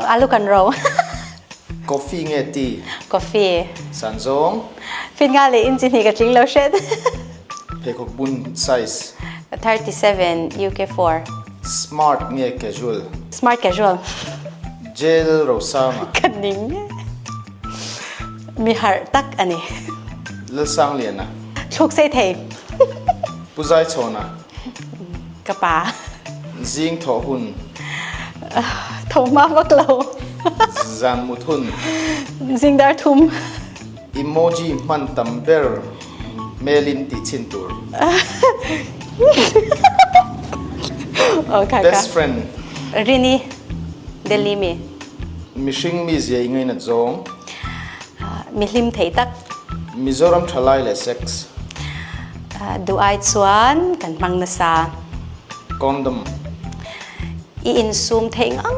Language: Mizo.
Alu kan ro. Coffee nge tea? Coffee. San zawng? Fit nga leh inchi hnih ka tling lo hret. Pheikhawk bun size? 37 UK 4. Smart nge casual? Smart casual. Jail Rosanga? Ka ning. Mi harh tak a ni. Lalsangliana? Thluk sei thei. Pu Zaichhawna? Ka pa. Zing thawh hun. Tho hma vak lo. Zan mut hun. Zing dar thum. Emoji hman tam ber hmelin tih chhin tur. Best friend. Rini, Delhi mi. Mihring mizia i ngainat zawng. Mi hlim thei tak. Mizoram thalai leh sex. Duh ai chuan kan hmang nasa. Condom. I insum theih ngang.